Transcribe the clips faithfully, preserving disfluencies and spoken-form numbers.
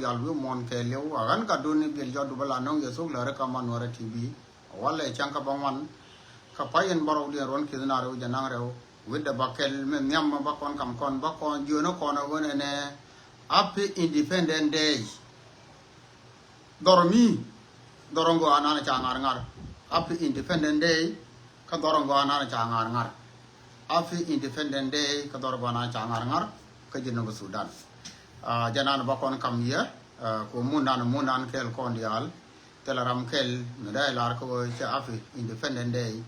Diaal wi̱i̱ muɔ̱ɔ̱n kɛɛliw a ɣän gatdun i̱ biɛl jɔt dup ala nɔŋ yɛ thuk lääri kä Manuɛrä T V. A walɛ cäŋ kä bä ŋuan kä pay in bärɔw diɛn ruɔ̱n ki̱th na rɛw jɛ naŋ rɛw wi̱cdɛ bä kɛl mi nhiam bä kɔn kam kɔn bä kɔn jiöni kɔn a ɣöö ɛnɛ Happy Independence Day. Dhɔr mi dhɔr ŋɔanan ca ŋar ŋar. Happy Independence Day kä dhɔr ŋɔanan ca ŋar ŋar. Happy Independence Day kä dhɔr ŋɔanan ca ŋar ŋar kä Jinub Sudan. Jɛ nan bä kɔn kam yɛ kɛ mun nan mun nan kɛl kɔn diaal. Thilɛ ram kɛl mi dee lar kä ɣöö cɛ Happy Independence Day.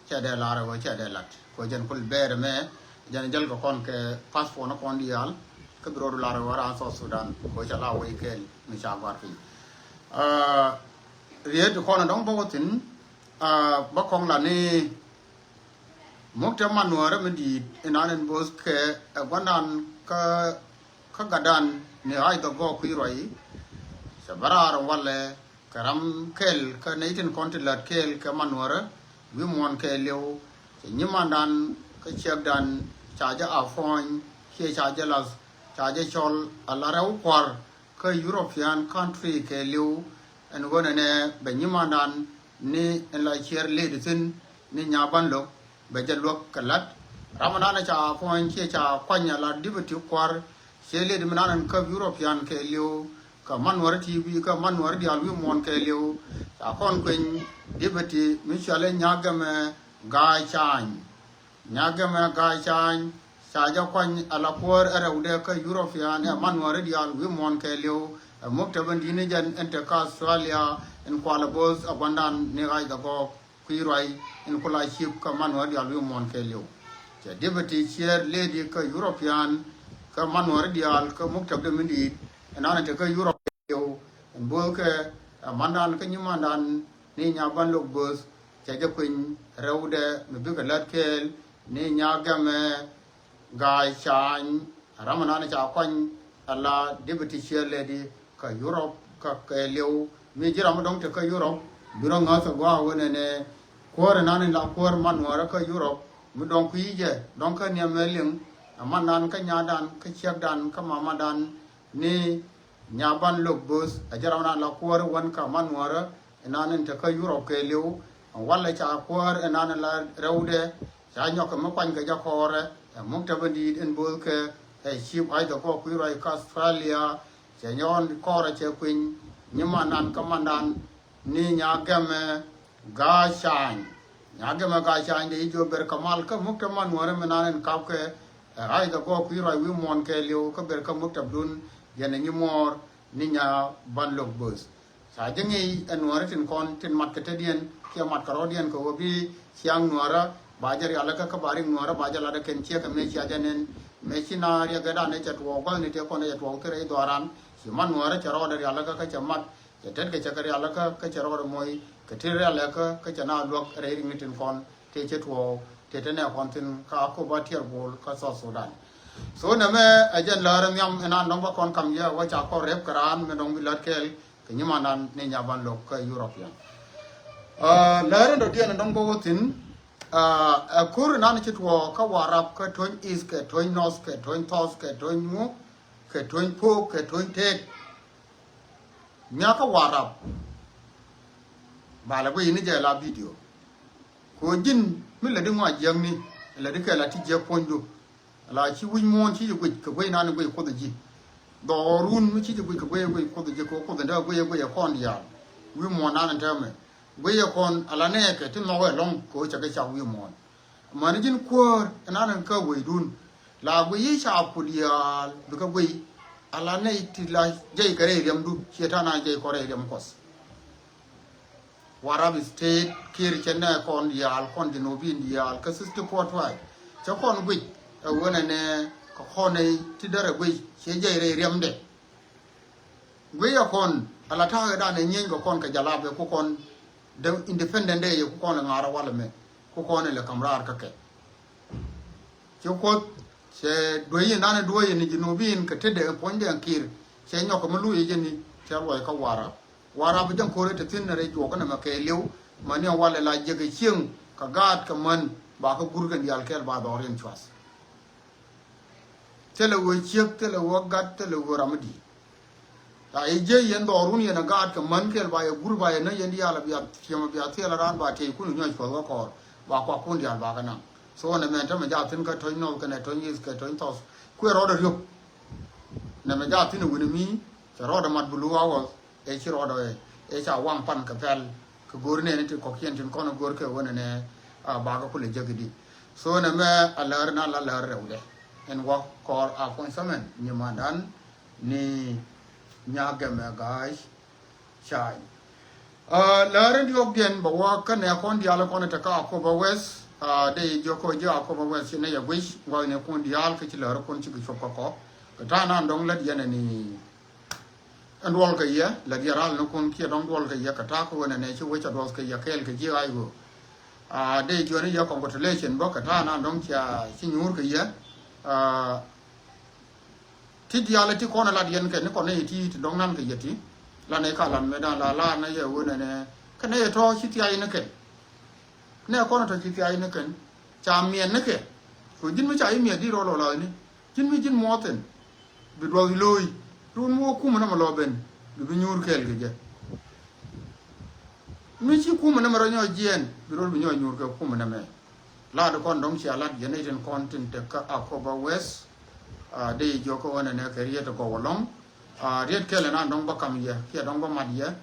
Cɛ dee lar ɣöö cɛ dee lat kɛ ɣöö jɛn kul bɛɛr mɛ jɛn jäl kɛ kɔn kɛ passport ni kɔn diaal. Kä bi rɔɔdu lar ɣöö raan South Sudan kɛ ɣöö cɛ la wec kɛl mi ca gua̱r piny. Riet kɔn dɔŋ bä wä thi̱n bä kɔŋ la ni muk te Manuɛrä mi di̱i̱t inan in bo̱o̱th kɛ ɛ gua̱ndan kä kä gatdan ni ɣa̱c dhɔk gɔɔk kui̱ ruac. Cɛ bä raar walɛ kɛ ram kɛl kä nɛy tin kɔn ti lät kɛɛl kɛ Manuɛrä wi̱i̱ muɔ̱ɔ̱n kɛɛliw. Cɛ nyimandan kä ciɛkdan ca jɛ a puɔ̱ny kiɛ ca jɛ lath ca jɛ cɔl ala rɛw kua̱r kä European country kɛɛliw. Ɛn ɣöö nɛnɛ bɛ nyimandan ni ɛn la ciɛɛr lëëdi thi̱n ni Nyaban Lok bɛ jɛ luäk kɛ la̱t. Ram mi nan ca puɔ̱ny ciɛ ca kuany ala deputy kua̱r ciɛ lëëdi mi nan ɛn käp European kɛɛliw kä Manuɛrä T V kä Manuɛrä diaal wi̱i̱ muɔ̱ɔ̱n kɛɛliw. Ca kɔn kueny deputy mi cɔalɛ Nyagɛmɛ Ga̱a̱c Caany. Nyagɛmɛ Ga̱a̱c Caany ca jɛ kuany ala kuäär ɛ rɛwdɛ kä European ɛ Manuɛrä diaal wi̱i̱ muɔ̱ɔ̱n kɛɛliw. Ɛ muktäbä di̱t ni jɛn ɛn te kä Australia in kualɛ bo̱o̱th ɛ gua̱ndan ni ɣa̱c dhɔk gɔɔk kui̱ ruac in kula cip kä Manuɛrä diaal wi̱i̱ muɔ̱ɔ̱n kɛɛliw. Cɛ deputy chair lady kä European kä Manuɛrä diaal kä muktäbä mi di̱i̱t ɛn nan te kä Europe kɛɛliw. Ɛn bo̱o̱th kɛ ɛ mandan kä nyimandan ni Nyaban Lok bo̱o̱th cɛ jɛ kueny rɛwdɛ mi bikɛ lät kɛɛl ni Nyagɛmɛ Ga̱a̱c Caany. Ram mi nan ca kuany ala deputy chair lady kä Europe kä kɛɛliw. Mi ji̱ ram mi dɔ̱ŋ te kä Europe bi rɔ ŋäth ɛ gua̱a̱ ɣöö nɛnɛ kuäär ɛnan in la kuäär Manuɛrä kä Europe mi dɔ̱ŋ kui̱ jɛ dɔ̱ŋ kä niɛmɛ liŋ. Ɛ mandan kä nyadan kä ciɛkdan kä mamadan ni Nyaban Lok bo̱o̱th ɛ jɛ ram nan la kuäär wän kä Manuɛrä ɛnan in te kä Europe kɛɛliw. Walɛ ca kuäär ɛnan in la rɛwdɛ ca nyɔk kɛ mi kuany kɛ jɛ kɔɔrɛ ɛ muktäbä di̱i̱t in bo̱o̱th kɛ ɛ cip ɣa̱c dhɔk gɔɔk kui̱ ruac kä Australia. Cɛ nyɔɔn kɔɔrɛ cɛ kueny nyimandan kä mandan ni Nyagɛmɛ Ga̱a̱c Caany. Nyagɛmɛ Ga̱a̱c Caany dee ji̱ jiök ber kɛ mal kä muktäb Manuɛrä mi nan in kap kɛ ɛ ɣa̱c dhɔk gɔɔk kui̱ ruac wi̱i̱ muɔ̱ɔ̱n kɛɛliw kä ber kä muktäbdun jɛn ɛ nyimuɔɔr ni Nyaban Lok bo̱o̱th. Ca ji̱ ŋi̱i̱c ɛ Nuäärä tin kɔn tin mat kɛ tetdiɛn kiɛ mat kɛ rɔ̱diɛn kɛ ɣöö bi ciaŋ Nuäärä ba jɛ rialikä kä ba rik Nuäärä ba jɛ lat ɛ kɛn ciek ɛ mëë cia jɛ nɛn. Mëë ci na riɛkɛ dan ɛ cɛ tuɔɔk gua̱thni tëë kɔn ɛ cɛ tuɔɔk thil rɛy dhɔaaran. Ci mat Nuäärä cɛ rɔɔdɛ rialikä kä cɛ mat cɛ tetkɛ cɛ kɛ rialikä kä cɛ rɔɔdɛ moc kɛ ti rialikä kä cɛ na luäk rɛy rikni tin kɔn tëë cɛ tuɔɔk tëë te nɛ kɔn thi̱n kä Akoba Tiɛɛr Bo̱o̱l kä South Sudan. So nɛmɛ ɛ jɛn läärä nhiam ɛn an dɔ̱ŋ bä kɔn kam yɛ wä ca kɔn rep kɛ raan mi dɔ̱ŋ bi lät kɛɛl kɛ nyimandan ni Nyaban Lok kä European. Aa, läärä dɔ̱diɛn dɔ̱ŋ bä wä thi̱n. Aa, ɛ kur nan ci tuɔɔk kä Warap kä tuɔ̱ny East kɛ tuɔ̱ny North kɛ tuɔ̱ny South kɛ tuɔ̱ny ŋu kɛ tuɔ̱ny Pok kɛ tuɔ̱ny Tet. Miakä Warap. Ba lɛ guiy ni jɛ la video. Kɛ ɣöö ji̱n mi lätdi ŋɔak jiäkni lätdi kɛ la ti jiäk puɔ̱nydu. La ci wi̱c muɔ̱ɔ̱n ci ji̱ guic kɛ guic nan guic Kuoth ji̱. Dhɔɔrun mi ci ji̱ guic kɛ guic guic Kuoth ji̱ kɛ ɣöö Kuoth in te guic guic ɛ kɔn diaal. Wi̱i̱ muɔ̱ɔ̱n nan in täämɛ guic ɛ kɔn ala nɛɛkɛ ti nhɔk ɛlɔ̱ŋ kɛ ɣöö cɛ kɛ cak wi̱i̱ muɔ̱ɔ̱n. Amäni ji̱n kuäär ɛnan in kä wecdun la guiy i̱ ca ku diaal bikɛ guiy. Ala nɛy ti la jɛy kɛ rɛy riɛmdu ciɛ ta̱a̱ na jɛy kɔn rɛy riɛm Kuɔth. Warap State kiɛr cɛ nɛ kɔn diaal kɔn Jinubin diaal kä sixty four tribe cɛ kɔn guic. Ɛ ɣöö nɛnɛ kɛ kɔn nɛy ti derɛ guic ciɛ jɛy rɛy riɛmdɛ. Guiyɛ kɔn ala ta̱a̱ kɛ dan ɛ nyieny kɛ kɔn kɛ jalabɛ ku kɔn dee Independent Day ku kɔn lɛ ŋa̱r ɛ walɛ mɛ ku kɔn lɛ ka̱m raar kä kɛ. Ci Kuoth cɛ duey in dan ɛ duey in Jinubin kɛ tetdɛ puɔ̱nydɛ ɛn Kiir cɛ nyɔk kɛ mi luc ɛ jɛn ni cɛ luɔc kä Warap. Warap jɛn ko̱r ɛ te thi̱n rɛy juɔk kɛnɛ mɛ kɛɛliw mɛ ni ɛ walɛ la jiäk ɛ cieŋ kɛ gaat kɛ män ba kä gur kɛn diaal kɛɛl ba dhɔriɛn cuath. Thilɛ ɣöö ciek, thilɛ ɣöö gat, thilɛ ɣöö ram mi di̱i̱t. A i̱ jiey yɛn dhɔrun yɛn a gaat kɛ män kɛl ba yɛ gur ba yɛ nä yɛn diaal a bia tiɛm a bia thil a raan ba tiey kun nyɔc puɔth kä kɔɔr ba kuak kun diaal ba kɛ naŋ. So nɛ mɛ tämɛ jaa thi̱n kä töny North kɛnɛ töny East kɛ töny South kuɛ rɔɔdɛ riöp. Nɛ mɛ jaa thi̱n a wi̱ni mi cɛ rɔɔdɛ mat bulu a wuɔth ɛ ci rɔɔdɛ ɛ ca waŋ pan kɛ pɛl kɛ go̱o̱ri nɛɛni ti kɔ̱kiɛn tin kɔn a go̱o̱r kɛ wen ɛnɛ a ba kɛ kulɛ jek idi. So nɛ mɛ a lär na la lär rɛwdɛ ɛn wä kɔɔr a kuɔny thämɛn nyimandan ni nyagɛmɛ ga̱a̱c. Cay. Aa, läri diɔ̱k diɛn bɛ wä kä nɛ kɔn diaal kɔn te kä Akobo West. Aa, dee jiök kä ji̱ Akobo West ci nɛ yɛ guic gua̱thnikun diaal kä ci läri kun ci kɛ cop kä kɔ. Kɛ ta̱a̱ nan dɔ̱ŋ lät yɛn ɛn ni ɛn duɔl kɛ yɛ lät yɛ ral ni kun kiɛ dɔ̱ŋ duɔl kɛ yɛ kɛ ta̱a̱ kä wen ɛnɛ ci wec a duɔth kɛ yɛ kɛɛl kɛ ji̱ ɣa̱c ɣöö. Aa, dee jiɔni yɛ congratulation bä kɛ ta̱a̱ nan dɔ̱ŋ cia ci nyuur kɛ yɛ. Aa, Ti diaal ti kɔn a lat yɛn kɛ ni kɔn nɛy ti ti dɔ̱ŋ nan kɛ yɛ ti. La nɛy ka lat mɛ da̱a̱n la la nɛ yɛ wen ɛnɛ kɛ nɛy tɔ̱ ci thiac ni kɛn. Nɛ kɔn tɔ̱ ci thiac ni kɛn ca miɛn ni kɛ. Kɛ ji̱n mi ca i̱ miɛt di rɔ lɔ la ni ji̱n mi ji̱n muɔth thi̱n. Bi duɔth lo̱o̱c run mi wä kumɛ nɛmɛ lɔ ben bi bi nyuur kɛɛl kɛ jɛ. Mi ci kumɛ nɛmɛ rɔ nyɔɔc jiɛɛn bi rɔ bi nyɔɔc nyuur kɛ kumɛ nɛmɛ. Lat kɔn dɔ̱ŋ cia lat jɛ nɛy tin kɔn tin te kä Akobo West. Aa, dee jiök kä ɣän ɛnɛ kɛ riet gɔw ɛlɔ̱ŋ. Aa, riet kɛl ɛnan dɔ̱ŋ bä kam yɛ kiɛ dɔ̱ŋ bä mat yɛ.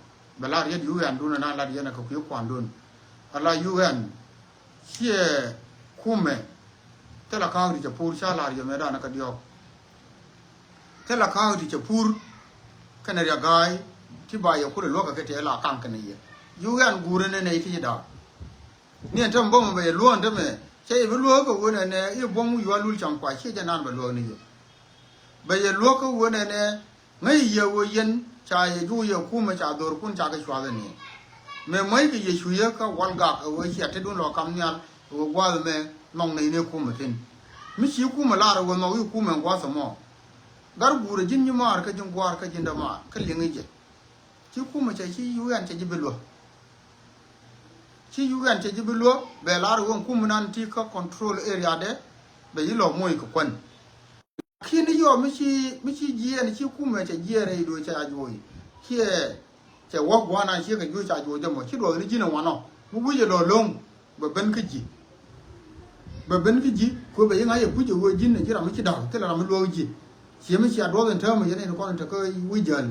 Bɛ la riet U N dun ɛnan lat yɛn ɛ kɛ kui̱ kuandun. Ala U N ciɛ kumɛ. Thilɛ ka̱a̱k ti cɛ pur ca lar yɛ mɛ danɛ kä diɔ̱k. Thilɛ ka̱a̱k ti cɛ pur kɛnɛ riɛ ga̱a̱y ti ba yɛ kulɛ luäk kɛ kɛ tëë la kaŋ kɛnɛ yɛ. U N guurɛ nɛ nɛy ti ci da̱a̱k. Ni ɛn tɛm bä mɛ bɛ yɛ luäk ɛn tɛmɛ cɛ yɛ bi luäk kɛ wen ɛnɛ i̱ buɔ̱m wi̱i̱ wa lul cam kua ciɛ jɛ naan bɛ luäk ni yɛ. Bɛ yɛ luäk kä wen ɛnɛ ŋäc yɛ ɣöö yɛn ca yɛ juuc yɛ kumɛ ca dhorkun ca kɛ cuath ɛn yɛ. Mɛ mäc kɛ yɛ cu yɛ kä wal gak ɛ ɣöö cia tetdun lɔ kam nhial ɛ ɣöö gua̱a̱th ɛmɛ nhɔk nɛy ni kumɛ thi̱n. Mi ci kumɛ lar ɛ ɣöö nhɔk i̱ kumɛ gua̱a̱th ɛmɔ. Gat guurɛ ji̱n nyimaar kä ji̱n gua̱a̱r kä ji̱n dämaar kä liŋ i̱ jɛ. Ci kumɛ cɛ ci U N cɛ ji̱ bi luäk. Ci U N cɛ ji̱ bi luäk bɛ lar ɛ ɣöö kumɛ nan ti kä control area dɛ bɛ ji̱ lɔ moc kɛ kuän. Lakin ni yɔ mi ci mi ci jiɛɛn ci kumɛ cɛ jiɛɛn rɛy duɔ̱ɔ̱c cɛ a juɔc. Ciɛ cɛ wä gua̱a̱n an ciɛ kɛ juɔc ca juɔc dämɔ ci duɔth ni ji̱n ɛ wanɔ mi wi̱c ɛ lɔ lo̱ŋ bɛ ben kä ji̱. Bɛ ben kä ji̱ kuɛ bɛ yi ŋa̱c ɛ kui̱c ɛ wee ji̱n ɛ ji̱ ram mi ci da̱k thilɛ ram mi luɔ̱k ji̱. Ciɛ mi cia duɔth in täämɛ yɛn in kɔn in te kä wi̱c jäl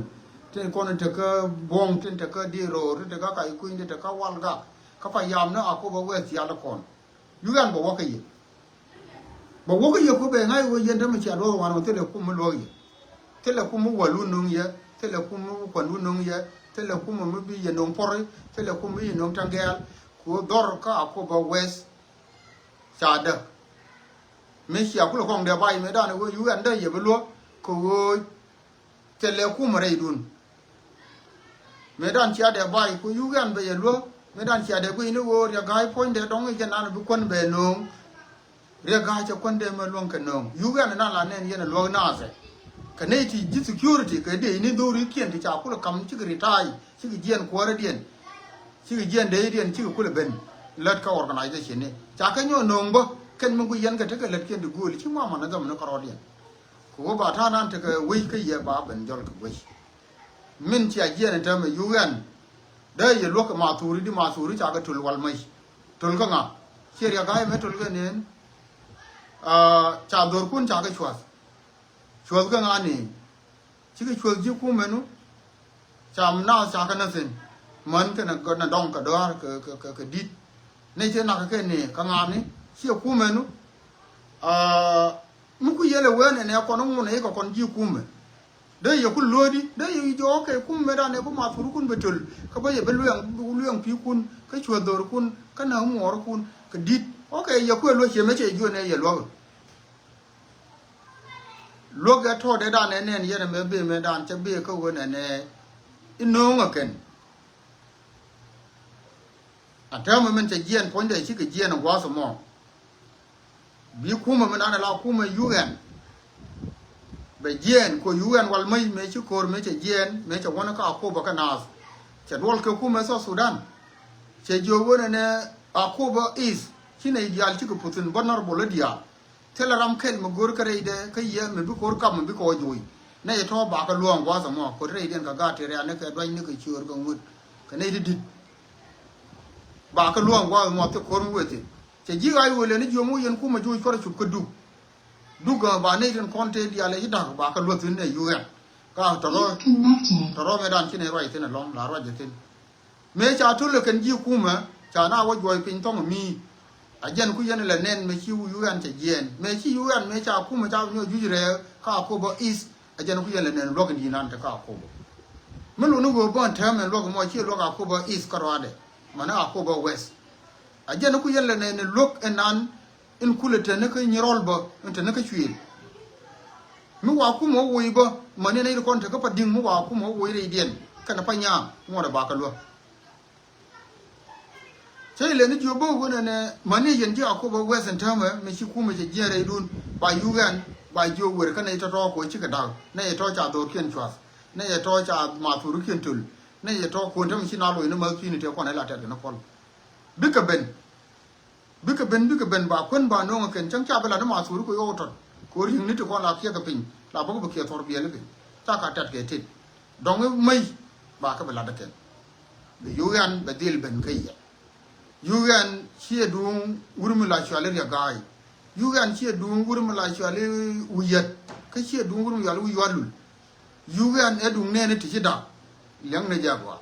tin kɔn in te kä buɔ̱ŋ tin te kä diet ro̱o̱r tin te kä kac kui̱ny tin te kä wal gak kä pa yam ni Akobo West cial kɔn. U N bɛ wä kä yɛ. Bɛ wä kä yɛ ku bɛ ŋa̱c wä yɛn tämɛ cia duɔth wan wä thilɛ kum mi luɔk yɛ. Thilɛ kum mi wä lu nuŋ yɛ. Thilɛ kum mi kuän lu nuŋ yɛ. Thilɛ kum mi bi yɛ nuŋ pɔri. Thilɛ kum mi yɛ nuŋ taŋ gɛɛl. Ku dhɔr kä Akobo West. Ca däk. Mi cia kulɛ kɔŋ dee bay mi danɛ wä U N dee yɛ bi luɔk. Kɛ ɣöö Thilɛ kumɛ rɛydun. Mëë dan cia dee bay ku U N bɛ yɛ luäk. Mëë dan cia dee guic ni ɣöö riɛk ga̱a̱c puɔ̱nydɛ dɔ̱ŋ i̱ jɛ nan bi kuän bɛ nööŋ. Riɛk ga̱a̱c cɛ kuän dee mɛ luäŋ kɛ nööŋ. U N nan la nɛn yɛn ɛ luäk naathɛ. Kɛ nɛy ti ji̱ security kɛ dee ni dho̱rikiɛn ti ca kulɛ kam cikɛ retire, cikɛ jiɛɛn kuäärä diɛn. Cikɛ jiɛɛn dee diɛn cikɛ kulɛ ben. Lät kä organization ni ca kɛ nyɔk nööŋ bä kɛn mi guic yɛn kɛ tekɛ lät kiɛn ti gööl ci ŋuaman ni dhɔm ni kärɔɔdiɛn. Kɛ ɣöö ba ta̱a̱ nan tekɛ wec kä yɛ ba ben jɔl kɛ guec. Min cia jiɛn in täämɛ U N. Dee yɛ luäk kɛ mathuri di mathuri ca kɛ töl wal mäc. Töl kä ŋa? Ciɛ riɛk ga̱a̱c mɛ töl kɛ neen. Aa, ca dhorkun ca kɛ cuath. Cuath kä ŋa ni? Cikɛ cuath ji̱ kumɛnu. Cam naath ca kä näthin män kɛnɛ nɛ dɔŋ kɛ dɔaar kɛ, kɛ, kɛ, kɛ di̱t. Nɛy tëë nak kɛ kɛ ni kä ŋa̱a̱ni ciɛ kumɛnu. Aa, mi ku yɛlɛ wen ɛnɛ kɔn ŋun ɛ ikɛ kɔn ji̱ kumɛ. Dee yɛ ku luɔ̱ɔ̱di dee yɛ jɔɔk kɛ kumɛ dan ɛ bi mathurikun bɛ töl kä bä yɛ bi luɛŋ, bi luɛŋ pi̱i̱kun kä cuäth dhorikun kä näk muɔɔrikun kɛ di̱t. Ok, yɛ kuɛ luɔ̱c ciɛ mɛ cɛ juɔ̱n ɛ yɛ luɔ̱k. Luäk ɛ tɔ̱ dee dan ɛ nɛn yɛn ɛmɛ bee mɛ dan cɛ bee kä wen ɛnɛ. Inööŋ ɛ kɛn. A täämɛ min cɛ jiɛɛn puɔ̱nydɛ cikɛ jiɛɛn ɛ gua̱a̱th ɛmɔ. Bi kumɛ min dan ɛ la kumɛ U N. Bɛ jiɛɛn kɛ U N wal mäc mëë ci ko̱r mëë cɛ jiɛɛn mëë cɛ wänä kä Akobo kä naath. Cɛ duɔl kɛ kumɛ South Sudan. Cɛ jiök wen ɛnɛ Akobo East ci nɛy diaal cikɛ puth thi̱n bä nɔr bolä diaal. Thilɛ ram kɛl mi go̱o̱r kä rɛydɛ kä yɛ mi bi ko̱r kap mi bi kɛ wä juuc. Nɛy tɔ̱ bakɛ luɔ̱ɔ̱ŋ gua̱a̱th ɛmɔ, ko̱t rɛydiɛn kɛ gaat ti rian ni kɛ duany ni kɛ ciöör kɛ ŋut kɛ nɛy ti di̱t. Bakɛ luɔ̱ɔ̱ŋ gua̱a̱th ɛmɔ thik ko̱r mi wee thi̱n. Cɛ ji̱ ɣaac wee lɛ ni jiöm wä yɛn kumɛ juuc kɔr cup kä Duk. Duk ɛ ba nɛy tin kɔn tëë diaal ɛ ci da̱k bakɛ luɔ̱th thi̱n ɛ U N. Ka tɔ̱rɔ̱ tɔ̱rɔ̱ mëëdan ci nɛy ruac thi̱n ɛlɔ̱ŋ la ruac ɛ thi̱n. Mëë ca to̱l ɛ kɛn ji̱ kumɛ ca na wä juɔc piny thɔŋ mi. A jɛn ku yɛn lɛ nɛn mëë ci U N cɛ jiɛɛn. Mëë ci U N mëë ca kumɛ ca nyɔk juc rɛɛ ka Akobo East. A jɛn ku yɛn lɛ nɛn luɔk in di̱i̱nan te ka Akobo. Mi luni wee bä ɛn täämɛ luɔk mɔ ci luɔk Akobo East kä ruaadɛ. Mani Akobo West. A jɛn ku yɛn lɛ nɛn luɔk ɛnan in kulɛ te ni kä Nyirɔl bä in te ni kä Cuëël. Mi wa kumɛ wä woc bä mani nɛy ti kɔn te kä Padi̱ŋ mi wa kumɛ wä woc rɛydiɛn kɛnɛ Panyaŋ ŋuɔ̱t ɛ bakɛ luäk. Cä ilɛ ni jiök bä wä nɛnɛ mani yɛn ji̱ Akobo West ɛn täämɛ mi ci kumɛ cɛ jiɛn rɛydun ba U N ba jiök wer kä nɛy tɔ̱tɔ̱ kɛ wä cikɛ da̱k nɛy tɔ̱ ca dho̱rkiɛn cuath nɛy tɔ̱ ca mathurikiɛn töl nɛy tɔ̱ kuɔn täämɛ ci na loc ni mäth pi̱i̱ni tëë kɔn ɛ la tɛt kɛ ni kɔl. Bikɛ ben. Bikɛ ben bikɛ ben ba kuän ba no̱o̱ŋ kɛn cäŋ ca bi lat ni ma thuri kɛ ɣɔw tɔt kɛ ɣöö ri̱ŋni ti kɔn la kiɛkɛ piny la bäkɛ bi kiɛ thɔr biɛli kɛ ca ka tɛt kɛ tet. Dɔ̱ŋ i̱ mäc ba kɛ bi lat kɛn. Bi U N bɛ dhil ben kä yɛ. U N ciɛ duŋ wur mi la cuali Riɛk Ga̱a̱y. U N ciɛ duŋ wur mi la cuali Wi̱i̱ Yät. Kä ciɛ duŋ wur mi cuali Wi̱i̱ Yual Lul. U N ɛ duŋ nɛɛni ti ci da̱k liɛŋni jɛ agɔaa.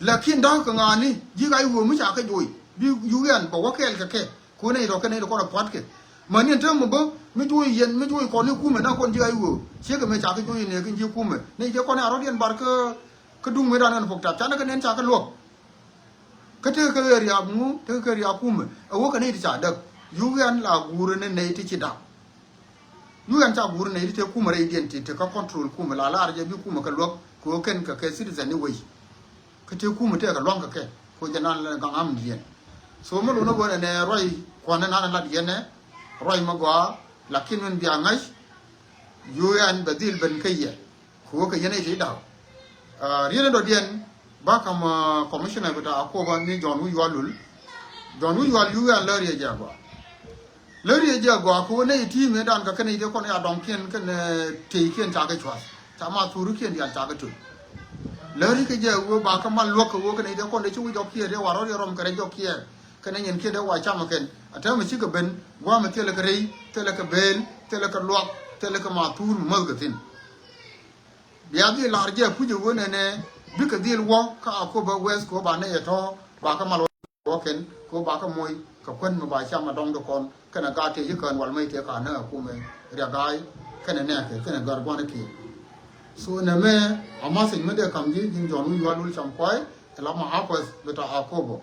Lakin da̱k kɛ ŋa̱a̱ni ji̱ ɣaac wee mi ca kɛ joc bi U N bɛ wä kɛɛl kɛ kɛ. Kɛ ɣöö nɛy tɔ̱ kɛ nɛy tɔ̱ kɔn ɛ pua̱tkɛ. Mäni ɛn täämɛ bä mi joc yɛn mi joc kɔn i̱ kumɛ na kɔn ji̱ ɣaac wee ciekɛ mëë ca kɛ joc inɛ kɛn ji̱ kumɛ nɛy jɛ kɔn ɛ a rɔ̱diɛn bar kä kä duŋ mëëdan ɛn puɔ̱k tap canɛ kɛ nɛn ca kɛ luɔ̱k. Kä tekɛ kɛ ɣöö riaak ŋu tekɛ kɛ riaak kumɛ ɛ wä kɛ nɛy ti ca däk. U N la guurɛ ni nɛy ti ci da̱k. U N ca guur nɛy ti tëë kumɛ rɛydiɛn ti te kä control kumɛ la lar jɛ bi kumɛ kɛ luäk kɛ ɣöö kɛn kɛ kɛ citizen ni wec. Kä tëë kumɛ tëë kɛ lua̱ŋ kɛ kɛ kɛ ɣöö jɛ nan lɛ gaŋ amdiɛn. So mi lun ni ɣöö nɛnɛ ruac kua̱n ni nan lat yɛn ɛ ruac mi gɔaa. Lakin min bia ŋäc U N bɛ dhil ben kä yɛ. Kɛ wä kɛ yɛn i̱ ti da̱k. Riet in dɔ̱diɛn ba ka̱m commissioner bita Akobo ni John Wi̱i̱ Yual Lul. John Wi̱i̱ Yual Lul ɛn lär yɛ jɛ agɔaa. Lär yɛ jɛ agɔaa kɛ wä nɛy ti mëëdan kɛ kɛn i̱ ti kɔn ya dɔŋkiɛn kɛn tëëkiɛn ca kɛ cua̱th ca ma thurikiɛn diaal ca kɛ töl. Lär i̱ kɛ jɛ wä ba kɛ mal luäk kɛ wä kɛn i̱ ti kɔn dee ci wi̱i̱ jɔk kiɛɛr yɛ war rɔ̱ yɛ rɔm kɛ rɛc jɔk kiɛɛr. Kɛnɛ nyin kiɛ dee wa cam kɛn a täämɛ cikɛ ben gua̱a̱mɛ thilɛ kɛ rɛy thilɛ kɛ beel thilɛ kɛ luak thilɛ kɛ ma thuur mi mäth kɛ thi̱n. Bia dhil lar jɛ puc ɛ wen ɛnɛ bikɛ dhil wä kä Akobo West kɛ wä ba nɛy ɛ tɔ̱ ba kä mal wä kɛn kɛ wä ba kä moc kɛ kuän mi ba cam a dɔŋ di kɔn kɛnɛ gaat tëë ci kään wal mec tëë ka nä a kumɛ Riɛk Ga̱a̱y kɛnɛ nɛɛkɛ kɛnɛ gär gua̱n ikiɛ. So nɛmɛ a message mi dee ka̱m ji̱ ji̱n John Wi̱i̱ Yual Lul Cam Kuay ɛ la ma Akobo bita Akobo.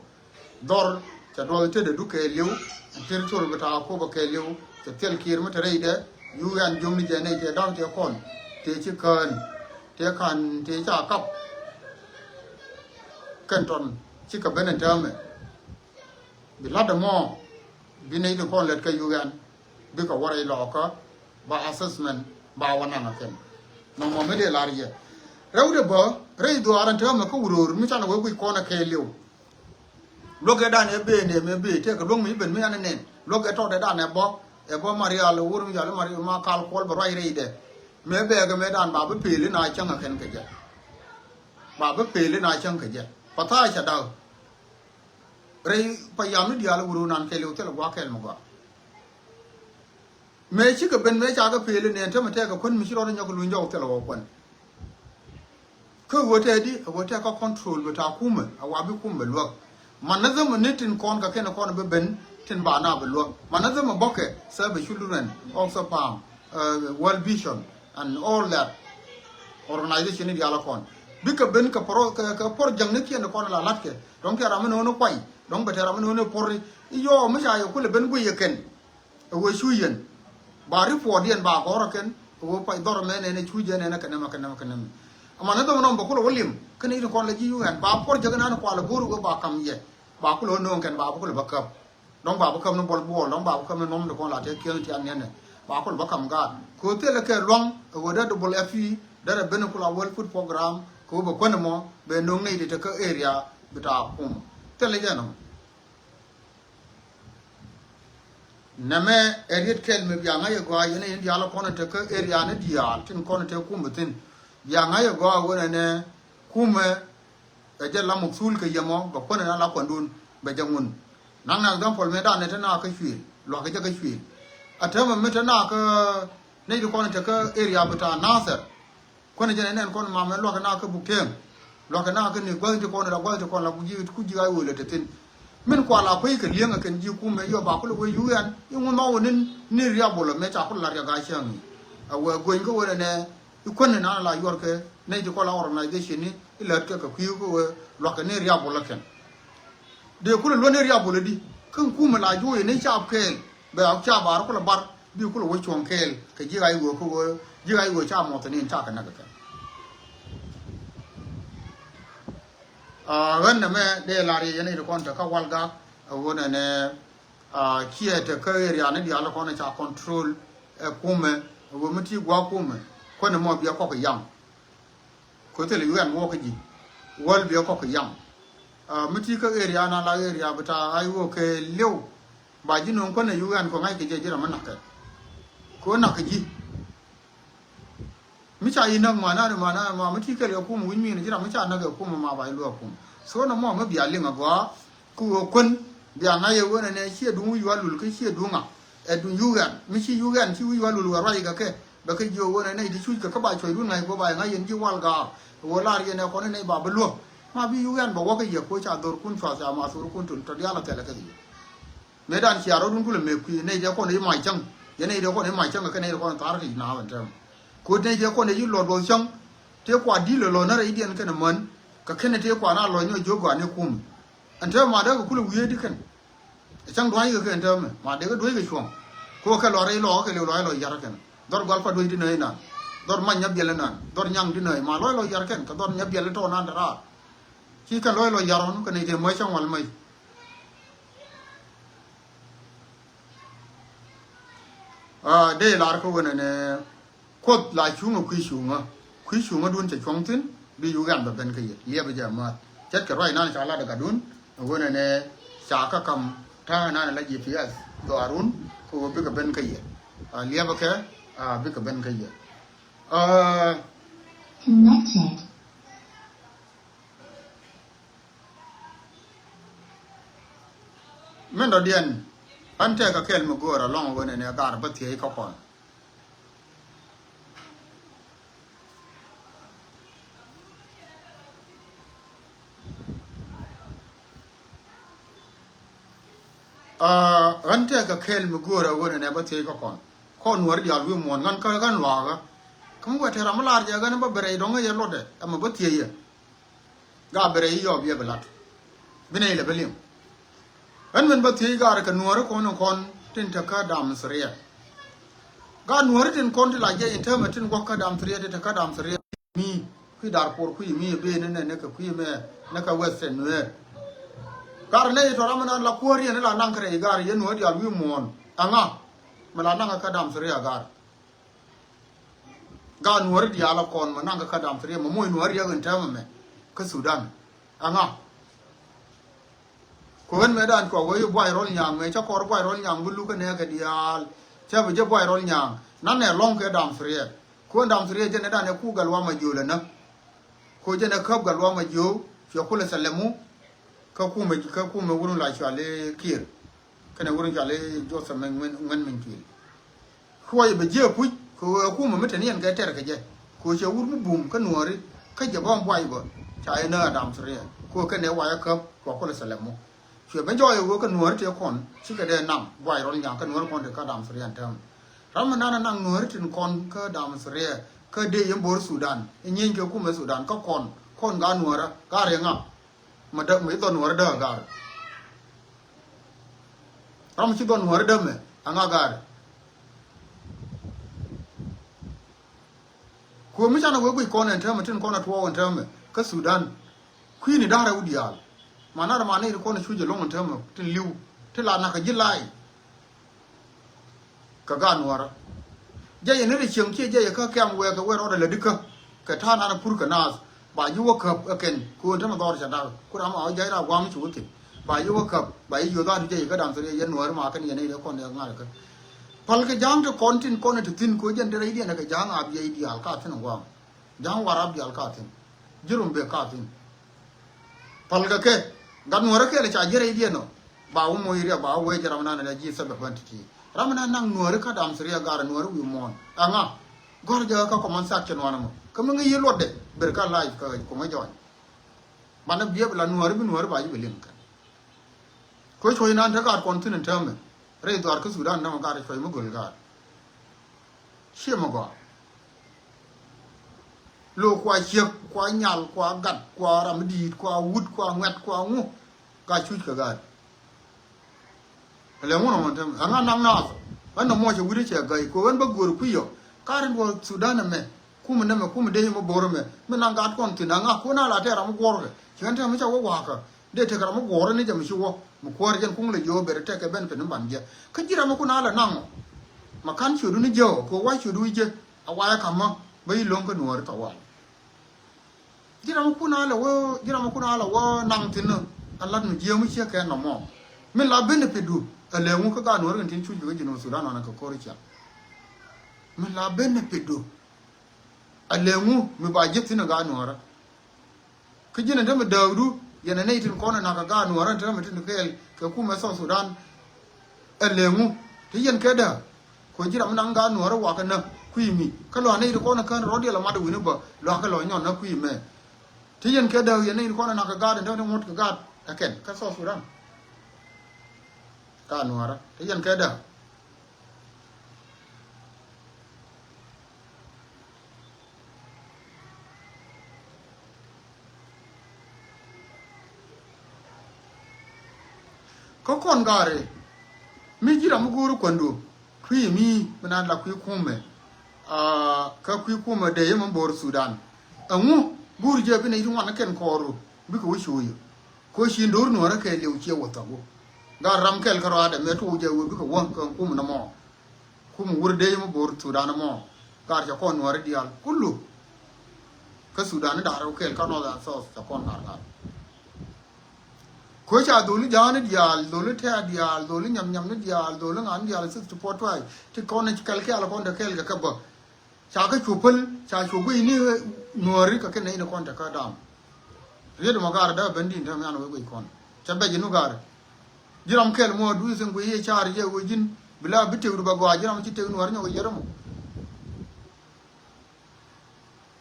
Dhɔr cɛ duɔth tetdɛ duk kɛɛliw. Ɛn territory bita Akobo kɛɛliw cɛ thil kiɛɛr mi te rɛydɛ. U N jiökni jɛ nɛy tëë da̱k tëë kɔn tëë ci kään tëë ka̱n tëë ca kap. Kɛn tɔn cikɛ ben ɛn täämɛ bi la̱t ɛmɔ bi nɛy tin kɔn lät kä U N bikɛ wä rɛy lɔɔkä ba assessment ba wä naŋ ɛ kɛn. Nɔmɔ mi dee lar yɛ rɛwdɛ bä rɛy dhuaar ɛn täämɛ kä wuröör mi canɛ wee guic kɔn ɛ kɛɛliw. Luäk ɛ dan ɛ bee nɛmɛ bee tëëkɛ luäŋ mi ben mi yan ɛ nɛn luäk ɛ tɔt ɛ dan ɛ bä ɛ bä ma rial ɛ wur mi yal ma rial ma kal kuɔl bɛ ruac rɛydɛ. Mëë bɛɛkɛ mëë dan ba bi peel in a cäŋ ɛ kɛn kɛ jɛ. Ba bi peel in a cäŋ kɛ jɛ pa tha̱a̱ cɛ da̱k. Rɛy pa yam ni diaal ɛ wur nan kɛɛliw thilɛ gua̱a̱k kɛɛl mi gɔaa. Mëë cikɛ ben mëë ca kɛ peel in nɛn tämɛ tɛɛkɛ kuän mi ci rɔɔdɛ nyɔk luny jɔk thilɛ wä kuän. Kä ɣöö tɛɛdi ɛ ɣöö tɛɛkä control bɛ ta̱a̱ kumɛ a wa bi kumɛ luäk. Man ni dhämɛ ni tin kɔn kɛ kɛn kɔn bi ben tin ba na bi luäk man ni dhämɛ bɔkɛ Save the Children, Oxfam, World Vision and all that organization ni diaal kɔn bikɛ ben kɛ kɛ por jäŋ ni kiɛn kɔn la latkɛ dɔ̱ŋ tɛɛr ram mi no̱o̱ŋ ni kuay dɔ̱ŋ bɛ tɛɛr ram mi no̱o̱ŋ ni por. Iyɔɔ mi ca yɛ kulɛ ben guiy yɛ kɛn. Ɛ ɣöö cu yɛn ba report yɛn ba gɔ̱r ɛ kɛn ɛ ɣöö pac dhɔr ɛmɛ nɛn ɛ cu jɛ nɛn ɛ kɛ nɛmɛ kɛ nɛmɛ kɛ nɛmɛ. Ɛmɛ ni dhɔmɛ nɔm bɛ kulɛ wä lim kä nɛy ti kɔn lɛ ji̱ U N ba puɔr jɛ kɛ nan kualɛ go̱r ɛ ɣöö ba ka̱m yɛ ba kulɛ wä nööŋ kɛn ba bä kulɛ bä käp. Dɔ̱ŋ ba bä käp ni buɔl buɔl dɔ̱ŋ ba bä käp ni nɔm ti kɔn la tëë kiɛn tian nɛn ɛ ba kulɛ bä ka̱m gaat kɛ ɣöö thilɛ kɛ luaŋ ɛ ɣöö dee double F P dee rɛ ben kulɛ World Food Program kɛ ɣöö bɛ kuän ɛmɔ bɛ nööŋ nɛy ti te kä area bita kum. Thilɛ jɛ nɔm. Nɛmɛ ɛ riet kɛl mi bia ŋa̱c ɛ gɔaa yɛn in diaal kɔn in te kä area ni diaal tin kɔn in te kumɛ thi̱n. Bia ŋa̱c ɛ gɔaa wen ɛnɛ kumɛ ɛ jɛ la mukthul kɛ yɛmɔ bɛ kuändɛ na la kuandun bɛ jɛ ŋun. Naŋ na example mi dan ni te na kä cuël luakä jɛ kä cuël. A täämɛ mi te na kä nec di kɔn in te kä area bi ta Nathɛr. Kuäni jɛn ɛnɛn kɔn mamɛ luakä na kä buk tëëŋ. Luakä na kä ni gua̱th ti kɔn la gua̱th ti kɔn la ku ji̱ ku ji̱ ay wee lɛ te thi̱n. Min kua la kuey kɛ li̱eŋ ɛ kɛn ji̱ kumɛ yɔ ba kulɛ wee yuɛn i̱ ŋun ma wä ni ni riabulɛ mɛ ca kulɛ la riak a cäŋ i̱. A wee gueny kä wee nɛ i̱ kuäni na la yuɔr kɛ nɛy ti kɔn la organization ni i̱ lät kɛ kɛ kui̱ kä wee luakä ni riabulɛ kɛn. Dee kulɛ luɔ̱n ni riabulɛ di kä kumɛ la juɔyɛ ni cap kɛɛl. Bɛ a ca bar kulɛ bar bi kulɛ wä cuɔ̱ŋ kɛɛl kɛ ji̱ ɣac ɣöö kä ɣöö ji̱ ɣac ɣöö ca muɔth ni in ca kɛ näk kɛ kɛn. Ɣän nɛmɛ dee lar yɛ yɛn i̱ ti kɔn te kä Walgak ɛ ɣöö nɛnɛ ciɛ te kä area ni diaal kɔn ca control ɛ kumɛ ɛ ɣöö mi ti gua̱a̱k kumɛ kuäni mɔ biɛ kɔk yam. Kö thil yuɛn wä kä ji̱ wäl biɛ kɔk yam. Mi ti kä area na la area bi ta ay wä kɛ liw. Ba ji̱ no̱o̱ŋ kuäni yuɛn kö ŋa̱c kɛ jɛ ji̱ ram mi nak kɛ kö nak kɛ ji̱. Mi ca yi näk ma na ma na ma mi ti kɛ liw kum wi̱ny mi ni ji̱ ram mi ca näk kɛ kum ma ba yi luɛ kum. So na mɔ mi bia liŋ a gɔaa. Ku ɣöö kuän bia ŋa̱c ɛ ɣöö nɛnɛ ciɛ duŋ wi̱c wä lul kä ciɛ duŋ ŋa. Ɛ duŋ yugan mi ci yugan ci wi̱c wä lul wä ruac kɛ kɛ bɛ kä jiö ɣöö nɛnɛ i̱ ti cuc kɛ kä ba cuɔ̱c duŋ ŋa̱c kɛ ɣöö ba ɛ ŋa̱c yɛn ji̱ wal gaar. Ɣöö lar yɛn ɛ kɔn nɛnɛ ba bi luäk ma bi yugan bɛ wä kä yɛ kö ca dhorkun cuath ca ma thorkun tun tɔ diaal a thɛlɛ kɛ yɛ. Mëë dan cia rɔ̱dun kulɛ mëë kui̱ nɛy dee kɔn i̱ mac cäŋ yɛ nɛy dee kɔn i̱ mac cäŋ kɛ nɛy dee kɔn i̱ thaar kɛ i̱ na̱a̱ ɛn tɛm. Kö nɛy dee kɔn i̱ luɔt luɔth cäŋ. Tëë kua di̱l lɔ lɔ närɛ i̱ diɛn kɛn ɛ män kɛ kɛn ɛ tëë kua na lɔ nyɔ jiök gɔaa ni kum. Ɛn täämɛ ma dee kɛ kulɛ wiee di kɛn. Ɛ cäŋ dua̱ny kɛ kɛn täämɛ ma dee kɛ duec kɛ cuɔ̱ŋ. Kɛ wä kɛ lɔr i̱ lɔɔk kɛ liw lɔc lɔ yar kɛn dhɔr gual pa duec di nööc nan. Dhɔr mac nya biɛl inan dhɔr nyaŋ di nööc ma lɔc lɔ yar kɛn kɛ dhɔr nya biɛl itɔɔ nan te raar. Ci kɛn lɔc lɔ yar ɣɔn kɛ nɛy tëë mäc cäŋ wal mäc. Dee lar kä wen ɛnɛ. Kuoth la cuŋä kui̱ cuŋä kui̱ cuŋä dun cɛ cuɔ̱ŋ thi̱n. Bi Uganda ben kä yɛ liɛpɛ jɛ math ce̱tkɛ ruac nan ca lat ɛ gatdun. Wen ɛnɛ ca kä kam ta̱a̱ nan la G P S dhɔaarun. Kɛ ɣöö bikɛ ben kä yɛ liɛpɛ kɛ bikɛ ben kä yɛ. Connected. Min dɔ̱diɛn ɣän tɛkɛ kɛl mi göör alɔŋ wen ɛnɛ gar bä thiec kä kɔn. Ɣän tɛkɛ kɛl mi göör ɛ wen ɛnɛ bä thiec kä kɔn. Kɔn nuɔ̱ɔ̱ri diaal wi̱i̱ muɔ̱ɔ̱n ɣän kä ɣän luakä. Kä mi wɛ tɛr ram mi lar jɛ ɣän bä bɛ rɛy dɔ̱ŋ ɛ yɛ luɔtdɛ ɛmɛ bä thiec yɛ. Gaa bi rɛy yɔɔp yɛ bi lat. Bi nɛy lɛ bi liŋ. Ɣän min bä thiec gaari kɛ nuɔ̱ɔ̱ri kɔn in kɔn tin te kä dam thiriɛ. Gaa nuɔ̱ɔ̱ri tin kɔn ti la jɛ in täämɛ tin guɔ̱k kä dam thiriɛ ti te kä dam thiriɛ. Mi kui̱ dar por kui̱ mi ben ni nɛ ni kɛ kui̱ mɛ ni kɛ western nueer. Gaari nɛy tɔ̱ ram in la kuäär yɛn in la naŋ kɛ rɛy gaari yɛn nuɔ̱ɔ̱ri diaal wi̱i̱ muɔ̱ɔ̱n. Ɛŋa mi la naŋ kä dam thiriɛ gaari. Gaa nuɔ̱ɔ̱ri diaal a kɔn mɛ naŋ kä kä dam thiriɛ mɛ moc nuɔ̱ɔ̱ri riɛk in täämɛ mɛ kä Sudan. Ɛŋa. Kɛ ɣän mɛ dan cuɔ wee buay rɔl nyaŋ mɛ cä kɔr buay rɔl nyaŋ bi luk kä nɛɛkɛ diaal. Cä bi jɛ buay rɔl nyaŋ nan nɛ lɔ̱ŋ kɛ dam thiriɛ. Kuɔn dam thiriɛ jɛn ɛ dan ɛ ku gal wa ma jiöl ɛnä. Ku jɛn ɛ käp gal wa ma jiöl cuɛ kulɛ thɛlɛmu. Kä kumɛ kä kumɛ wurun la cual i̱ Kiir. Kɛnɛ wurun cual i̱ Joseph Ŋuɛn Ŋuɛn Min Cuil. Kuɔy bɛ jiɛ puc kɛ ɣöö ɛ kumɛ mi te ni ɛn kɛ tɛr kɛ jɛ. Kɛ ɣöö cɛ wur mi bum kä nuɔ̱ɔ̱ri kä jɛ bä buay bä ca yɛ nääk a dam thiriɛ. Kɛ ɣöö kɛnɛ wayɛ käp kua kulɛ thɛlɛmu. Cuɛ ben jɔɔc ɛ ɣöö kä nuɔ̱ɔ̱ri tëë kɔn cikɛ dee naŋ buay rɔl nyaŋ kä nuɔ̱ɔ̱ri kɔn tëë kä dam thiriɛ ɛn täämɛ. Ram mi nanɛ naŋ nuɔ̱ɔ̱ri tin kɔn kä dam thiriɛ kä dee yɛn bo̱o̱r Sudan i̱ nyieeny kɛ kumɛ Sudan kä kɔn kɔn gaa nuɔ̱ɔ̱rä gaa riɛŋa. Ma däk mi ci dhɔn nuɔ̱ɔ̱ri däk a gaar. Ram mi ci dhɔn nuɔ̱ɔ̱ri däk mɛ a ŋa gaar. Kuɔ mi canɛ wee guic kɔn ɛn täämɛ tin kɔn a tuɔɔk ɛn täämɛ kä Sudan. Kui̱ni da̱rɛ wä diaal. Ma nar ma ni kɔn a cuc ɛlɔ̱ŋ ɛn täämɛ tin li̱w tin la nak a ji̱ la̱a̱c. Kɛ gaat nuɔ̱ɔ̱rä jɛ yɛ ni ri cieŋ ciɛ jɛ yɛ kä kɛm wɛɛkɛ wɛr rɔɔdɛ lät ikä. Kɛ ta̱a̱ nan pur kɛ naath ba ji̱ wä käp ɛ kɛn ko̱o̱n tämɛ dhɔr ca dak ku ram a wä ja̱c raa gua̱a̱m ci wä thi̱n. Ba yi wä käp, ba yi yoth a ti jɛ yi kä dam thil yɛ yɛn nuääri ma kɛn yɛn nɛy dee kɔn dee ŋa̱r kä. Päl kɛ ja̱a̱ŋ ti kɔn tin kɔn ti thi̱n ko̱ jɛn ti rɛy diɛn kɛ ja̱a̱ŋ a biɛ idiaal ka thi̱n ŋuam. Ja̱a̱ŋ Warap diaal ka thi̱n. Jirum bek ka thi̱n. Päl kɛ kɛ gat nuäärä kɛɛl ca ji̱ rɛy diɛn ɔ. Ba wä moc riɛk ba wä wee jɛ ram nan rɛ ji̱ thɛpɛ bän ti̱ti̱. Ram nan naŋ nuääri kä dam thil yɛ gar nuääri wi̱i̱ muɔ̱ɔ̱n. Ɛŋa gɔ̱r jɛ kä comment section wanɛ mɔ kä mi ŋäc yi luɔtdɛ ber kä live kä kuŋä jɔny. Banɛ biɛ bi la nuääri bi nuääri ba ji̱ bi liŋ kɛn. Kɛ cuɔ̱c nan te gaat kɔn thi̱n in täämɛ rɛy dhuaar kä Sudan namɛ gaat cuɔ̱c mi göl gaat. Ciɛ mi gɔaa. Lo kua ciek kua nyal kua gat kua ram di̱i̱t kua wut kua ŋuɛt kua ŋu. Gaat cuc kɛ gaat. Lɛ ŋun ɔmɔ täämɛ ɛŋa naŋ naath. Ɛn nɔ mɔcɛ wi̱cdɛ cɛ ga̱y kɛ ɣän bä göör kui̱ yɔ. Ka̱r in duɔ̱ɔ̱r Sudan ɛmɛ. Kumɛ nɛmɛ kumɛ dee mɛ bo̱o̱r ɛmɛ mi naŋ gaat kɔn thi̱n aŋa kun a la tɛɛr ram mi guɔ̱ɔ̱rkɛ. Ciɛn tɛmɛ ca wä wa̱a̱kä dee tek ram mi guɔ̱ɔ̱rä ni jɛ mi ci wä mi kuäär jɛn kuŋ lɛ jiö ber tɛkɛ ben pin mi ban jɛ. Kä ji̱ ram mi kun a la naŋ ɔ ma ka̱n ciötdu ni jɛ ɔ kɛ wa̱c ciötdu jɛ a wa̱a̱ ka̱mä bä yi lo̱ŋ kä nuɔɔri thawal. Ji̱ ram mi kun a la wä ji̱ ram mi kun a la wä naŋ thi̱n ɔ a lat mi jiö mi ciek kɛ nɔmɔ. Min la benefit du a lëŋu kä gaat nuɔɔri kɛn tin cuc bi kä ji̱ nuɔɔr Sudan ɔn kɛ ko̱ri ciaŋ. Min la benefit du a lëŋu mi ba ji̱ thi̱n ɔ gaat nuɔɔrä. Kä ji̱n ɛn tämɛ dääkdu yɛn ɛ nɛy tin kɔn ɛ na̱k ɛ gaat nuɔ̱ɔ̱rä ɛn tämɛ tin kɛɛl kɛ kumɛ South Sudan. Ɛ lëŋu te yɛn kɛ dääk kɛ ji̱ ram mi naŋ gaat nuɔ̱ɔ̱rä wakä näk kui̱ mi kä lua̱k nɛy ti kɔn ɛ kään rɔ̱diɛl ɛ mat ɛ wi̱n ɛ bä lua̱k kɛ lɔ nyɔn näk kui̱ mɛ. Te yɛn kɛ dääk yɛn nɛy ti kɔn ɛ na̱k ɛ gaat ɛn tämɛ ti ŋuɔ̱t kɛ gaat ɛ kɛn kä South Sudan. Gaat nuɔ̱ɔ̱rä te yɛn kɛ dääk. Kä kɔn gaari mi ji̱ ram mi go̱o̱ri kuändu kui̱ mi mi naan la kui̱ kumɛ. Kä kui̱ kumɛ dee yɛ mi bo̱o̱r Sudan ɛŋu go̱o̱ri jɛ bi nɛy ti ŋuan kɛn kɔɔru bikɛ wä co̱o̱yä. Ko̱ ci do̱r nuɔ̱ɔ̱rä kɛɛliw ciɛ wä thɔku. Gaat ram kɛl kä rɔaadɛ mɛ tuɔɔk jɛ wee bikɛ wä kɛ kum nɔmɔ. Kum wur dee mi bo̱o̱r Sudan mɔ. Gaat cɛ kɔn nuɔ̱ɔ̱ri diaal kulu. Kä Sudan ni da̱r kɛl kä North and South cɛ kɔn ŋa̱r ŋa̱r. Ko̱ ca dholi ja̱a̱ni diaal, dholi tɛ̈ɛ̈ diaal, dholi nyam nyam ni diaal, dholi ŋa̱n diaal sixty four tribe ti kɔn ni kɛl kɛl kɔn te kɛl kɛ kɛ bä. Ca kä cu päl ca cu guiy ni nuɔ̱ɔ̱ri kɛ kɛn nɛy ni kɔn te kä dam. Riet mɔ gaar dee ben din te mian wee guiy kɔn cɛ bɛc ni gaar. Ji̱ ram kɛl mɔ du ithin guiy yɛ car yɛ wee ji̱n bi la bi tëkdu bɛ gɔaa ji̱ ram ci tëk nuɔ̱ɔ̱ri nyɔk yɛr mɔ.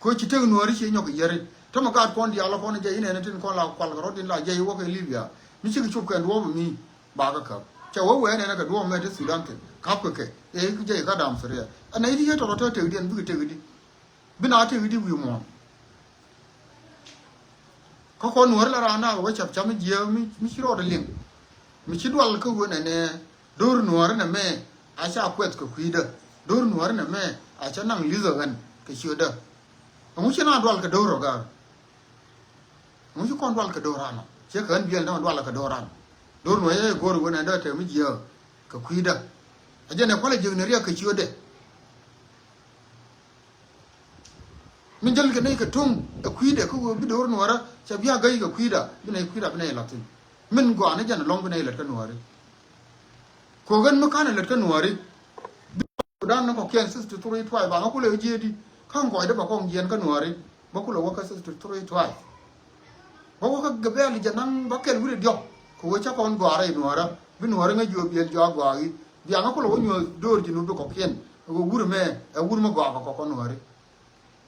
Ko ci tëk nuɔ̱ɔ̱ri ci nyɔk yɛr. Te mɔ gaat kɔn diaal kɔn jɛ inɛn tin kɔn la kual kɛ rɔ̱t in la jɛ iwɔk in Libya mi cik cup kɛn duɔ̱ɔ̱p mi. Bakä käp cɛ wee wee nɛnɛ kɛ duɔ̱ɔ̱p mɛ te Sudan kɛ ka̱p kɛ kɛ ɛ jɛ ikä dam Suria. Ɛn a iti yee tɔrɔ te tëkdiɛn bikɛ tëkdi bi na tëkdi wi̱i̱ muɔ̱ɔ̱n. Kä kɔn nuɔ̱ɔ̱ri la raan na wee cap cam jiääk mi ci rɔɔdɛ liŋ mi ci dual kä wen ɛnɛ. Do̱r nuɔ̱ɔ̱ri nɛ mɛ a ca kuɛth kɛ kui̱dä. Do̱r nuɔ̱ɔ̱ri nɛ mɛ a ca naŋ li̱th ɛ ɣän kɛ ciötdä. Ɛŋu ci na dual kɛ do̱r ɔ gaar. Ŋu ci kɔn dual kɛ do̱ran ɔ ciɛ kɛ ɣän biɛl dämɛ dual kɛ do̱ran. Do̱r nuɔ̱ɔ̱ri ɛ go̱r wen ɛn dee tɛm mi jiääk kɛ kui̱dä. A jɛn ɛ kualɛ jiäk ni riɛk kɛ ciötdɛ. Min jäl kɛ nɛy kɛ tuŋ ɛ kui̱dɛ kä ɣöö bi do̱r nuɔ̱ɔ̱rä cɛ bia gäy kɛ kui̱da bi nɛy kui̱da bi nɛy la̱th thi̱n. Min gɔaa ni jɛn ɛlɔ̱ŋ bi nɛy lät kä nuɔ̱ɔ̱ri. Ko̱ ɣän mi ka̱n ɛ lät kä nuɔ̱ɔ̱ri bi Sudan ni kɔ̱kiɛn sixty three tribe baŋä kulɛ jiɛɛdi. Kä ŋɔcdä bɛ kɔŋ jiɛɛn kä nuɔ̱ɔ̱ri bä kulɛ wä kä sixty three tribe. Bä wä kä Gabɛl jɛ naŋ bä kɛl wi̱cdɛ diɔ̱k kɛ ɣöö cä kɔn gɔaa rɛy nuɔ̱ɔ̱rä bi nuɔ̱ɔ̱ri ŋäc jiö biɛl jɔak gɔaa i̱ biaŋä kulɛ wä nyuɔ̱th do̱r ji̱ nu bi kɔ̱kiɛn. Ɛ ɣöö wur ɛmɛ ɛ wur mi gɔaa kɛ kɔk kä nuɔ̱ɔ̱ri.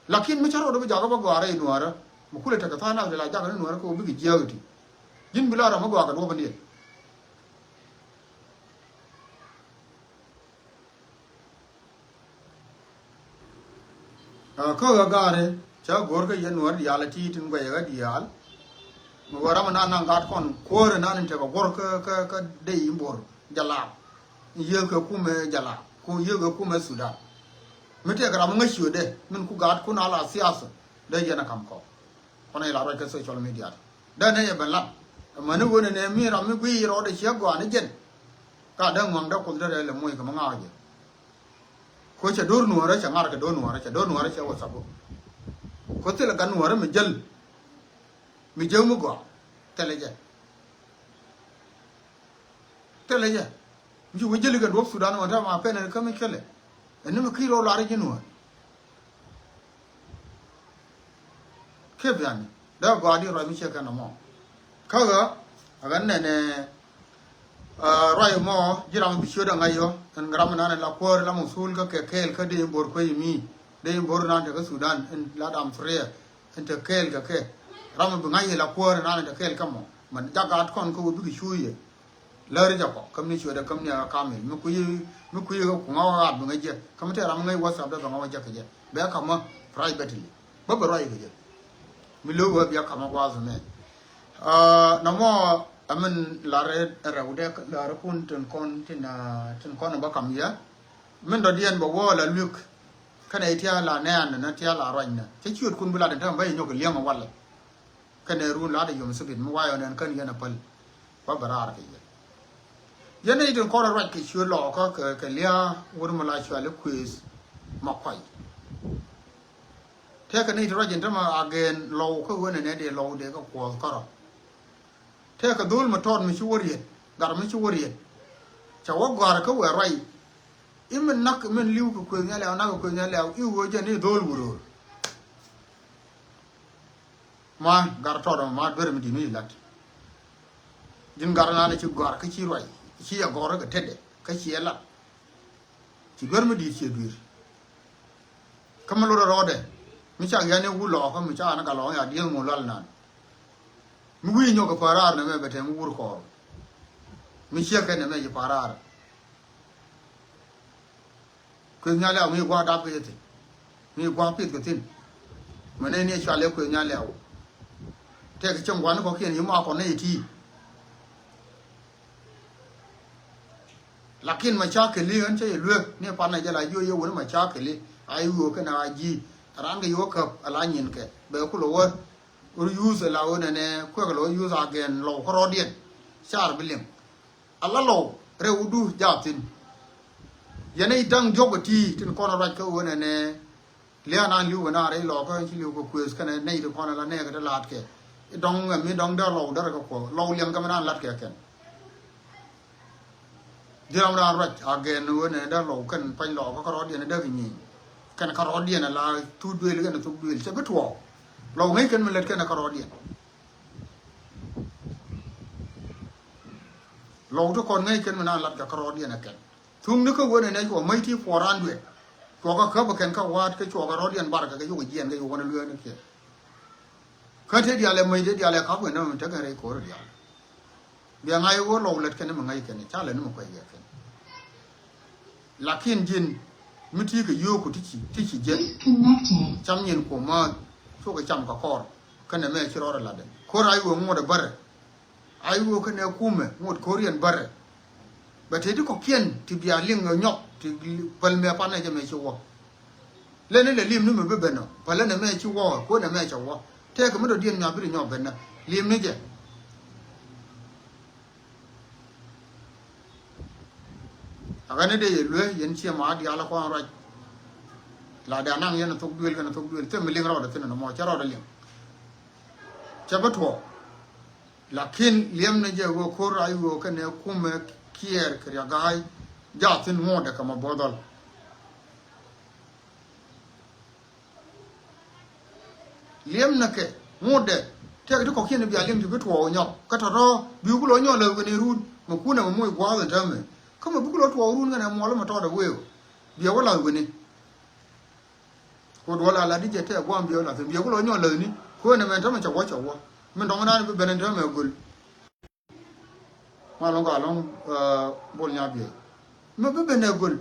Lakin mi cä rɔɔdɛ bi jakä bä gɔaa rɛy nuɔ̱ɔ̱rä mi kulɛ tekɛ tha̱a̱ŋ nak ti la jakä ni nuɔ̱ɔ̱rä kɛ wä bikɛ jiääk iti. Ji̱n bi la ram mi gɔaa kɛ duɔ̱ɔ̱p in diɛn. Kä ɣä ga̱a̱rɛ cä go̱o̱r kä yɛn nuɔ̱ɔ̱r diaal ɛ ti tin guɛcɛ ɣä diaal. Mi wä ram nan naŋ gat kɔn kuäärɛ nan in tekɛ guɔ̱r kä kä kä dee in bo̱r jalaap. In yiëëkɛ kumɛ jalaap ku yiëëkɛ kumɛ Sudan. Mi tëëkɛ ram ŋäc ciötdɛ min ku gaatkun a la thiath dee yɛn a ka̱m kɔk. Kɔn a yɛ la ruac kä social media. Dee nɛ yɛ ben lat. Amäni wen ɛnɛ mi ram mi guiy rɔɔdɛ ciɛ gɔaa ni jɛn. Ka dee ŋua̱ŋ dee kuoth dee rɛl ɛ moc kɛ mi ŋa̱a̱k jɛ. Ko cɛ do̱r nuɔ̱ɔ̱rä cɛ ŋa̱r kɛ do̱r nuɔ̱ɔ̱rä cɛ do̱r nuɔ̱ɔ̱rä cɛ wä thabu. Ko thilɛ gat nuɔ̱ɔ̱rä mi jäl. Mi jäl mi gɔaa thilɛ jɛ. Kɛlɛ jɛ mi ci wä jäli kɛ duɔ̱p Sudan wä tɛm a pɛn ɛ kä mi kɛlɛ. Ɛn ni mi ki̱i̱ rɔ lar ji̱n wä. Kep yani dee gɔaa di ruac mi ciɛ kɛn ɛmɔ. Kä ɣä a ɣän nɛnɛ ruac ɛmɔ ji̱ ram bi ciöt ɛŋa̱c yɔ ɛn ram ɛnan ɛ la kuäär la muthul kä kɛ kɛɛl kä dee in bo̱r kuec mi dee in bo̱r nan te kä Sudan in la dam thuriɛ in te kɛɛl kɛ kɛ ram bi ŋa̱c yɛ la kuäär ɛnan in te kɛɛl kä mɔ mɛn jak gat kɔn kä wä bikɛ cuuc yɛ. Lär jɛ kɔ käm ni cuɛ dɛ käm ni a kamil mi kui̱ mi kui̱ kɛ kuŋa wä ɣaat bi ŋäc jɛ käm tɛ ram ŋäc WhatsApp dɛ bɛ ŋa wä jɛ kɛ jɛ bɛ kamä privately bä bɛ ruac kɛ jɛ. Mi lo̱k wä bia kamä gua̱a̱th mɛ. Nɔmɔ ɛmin lar rɛw dɛ lar kun tin kɔn tin tin kɔn bä kam yɛ. Min dɔ̱diɛn bɛ wä la luek kɛnɛ itiɛ la nɛɛn nɛ tiɛ la ruacnɛ cɛ ciöt kun bi la den tɛm bä inyɔk liɛŋ walɛ. Kɛnɛ run la de yom sibit mi wayɔ nɛn kän yɛn a päl. Ba bɛ raar kɛ yɛ. Yɛn ni tin kɔn ruac kɛ ciöt lɔɔkä kɛ kɛ lia̱a̱ wur mi la cuali kuëëth ma kuay. Tëëkɛ ni ti ruac in tämɛ a gɛn lɔw kä wen ɛnɛ dee lɔw dee kɛ kuɔth kärɔ. Tëëkɛ dhol mi tɔɔt mi ci wä riet gat mi ci wä riet. Ca wä gɔ̱a̱r kä wɛ ruac. Imin nak min li̱w kɛ kuëëth nya lɛw nak kɛ kuëëth nya lɛw i̱ wä jɛ ni dhol wuror. Ma gat tɔt ma duer mi di̱t mi lat. Ji̱n gat naan ci gɔ̱a̱r kä ci ruac ci a gɔ̱r kä tetdɛ kä ci a lat. Ci duer mi di̱t ci duer. Kä mi lot a rɔɔdɛ mi cak yan i̱ wul lɔɔkä mi cak an gat lɔɔkä ya dieth ŋu lual naan. Mi wi̱i̱ nyɔk kɛ pa̱a̱r raar nɛ mɛ bɛ tɛm wur kɔɔr. Mi ciek kɛ nɛ mɛ ci pa̱a̱r raar. Kueth nyal yau ŋi̱i̱c gua̱a̱r dap kɛ yɛ thi̱n. Ŋi̱i̱c gua̱a̱r pith kɛ thi̱n. Mɛ nɛy ni ɛ cual yɛ kueth nyal yau. Tɛk cäŋ gua̱a̱r ni kɔ̱kiɛn yi ma kɔn nɛy ti. Lakin ma ca keli ɣän cä yɛ luek ni pan na jɛ la jiö yɛ wuni ma ca keli a yi ɣöö kɛn a ji̱. Raan kɛ yɛ wä käp a la nyin kɛ bɛ kulɛ wä. Wä yuth a la wä nɛnɛ kuɛk a la wä yuth a gɛn lɔw kärɔɔdiɛn. Car bi liŋ. Ala lɔw rɛwdu jaathin. Yɛn i̱ da̱ŋ diɔ̱k ɛ ti tin kɔn ruac kä ɣöö nɛnɛ. Lian an li̱w kɛ na rɛy lɔkä ci li̱w kɛ kuëth kɛnɛ nɛy ti kɔn ala nɛɛkɛ ti la̱a̱tkɛ. I̱ dɔ̱ŋ ɛmi dɔ̱ŋ dee lɔw derɛ kɛ kuɔth lɔw liɛŋ kɛ mi nan la̱tkɛ kɛn. Diram ran ruac a gɛn ɣöö nɛnɛ dee lɔw kɛn pa̱ny lɔkä kärɔɔdiɛn dee kɛ nyieny. Kɛn kärɔɔdiɛn ala thuk duëël kɛn thuk duëël cɛ bi tuɔɔk. Lɔw ŋäc kɛn mi lät kɛn kärɔɔdiɛn. Lɔw ti kɔn ŋäc kɛn mi nan lat kɛ kärɔɔdiɛn ɛ kɛn. Thuŋni kä wen ɛnɛ cuɔ mäc ti puɔr an duet. Cuɔkɛ käp ɛ kɛn kä wa̱a̱t kä cuɔkɛ rɔɔdiɛn barkɛ kɛ yuk ɛ jiɛn kɛ yuk wän ɛ lueeni kiɛ. Kä te diaal ɛ mäc te diaal ɛ kap kɛn ni mi tekɛ rɛy ko̱ri diaal. Bia ŋa̱c ɛ ɣöö lɔw lät kɛn mi ŋäc kɛn ca lät ni mi kuɛc kɛ kɛn. Lakin ji̱n mi ti kɛ yio̱o̱ku ti ci ti ci jek. Disconnected. Cam nyin kuɔm ma cukɛ cam kɛ kɔr kɛnɛ mɛ ci rɔɔdɛ latdɛ ko̱r a iwä ŋuɔ̱t ɛ bärɛ. A iwä kɛnɛ kumɛ ŋuɔ̱t ko̱r yɛn bärɛ. Bɛ te ti kɔ̱kiɛn ti bia liŋ ɛ nyɔk ti päl mɛ panɛ jɛ mɛ ci wä. Lɛn ni lɛ lim ni mɛ bi ben ɔ päl ɛnɛ mɛ ci wä kuɔnɛ mɛ cɛ wä. Tɛkɛ mi dɔ̱diɛn mi a bi ri nyɔk ben ɔ lim ni jɛ. A ɣän i̱ dee yɛ luee yɛn ciɛ ma diaal kɔn ruac. La dee anaŋ yɛn thok duëël kɛn thok duëël thim mi liŋ rɔɔdɛ thin nɔmɔ cɛ rɔɔdɛ liŋ. Cɛ bä tuɔɔk. Lakin liɛm ni jɛ ɣöö ko̱r a i̱ ɣöö kɛnɛ kumɛ kiɛɛr kɛ riak ga̱a̱c. Jaa thin ŋuɔ̱tdɛ kɛ ma bo̱o̱th dhɔl. Liɛm nɛ kɛ ŋotdɛ tɛk ti kɔ̱kiɛn bia liɛm ti bi tuɔɔk nyɔk kä tɔ̱tɔ̱ bi ku lɔ nyɔk lɛ wen in run mɛ kun ɛmɛ moc gua̱a̱th in täämɛ. Kä mɛ bi ku lɔ tuɔɔk run ŋänɛ muɔl mɛ tɔɔdɛ wëë bia wä la̱th wen in. Ku duɔl a la di jɛ tɛk gua̱a̱m bia wä la̱th in bia ku lɔ nyɔk lɛ wen in kuën ɛmɛ täämɛ cɛ wä cɛ wä. Min dɔ̱ŋ naan bi ben in täämɛ göl. Ma lɔŋ ka lɔŋ bol nya biey. Mi bi ben ɛ göl.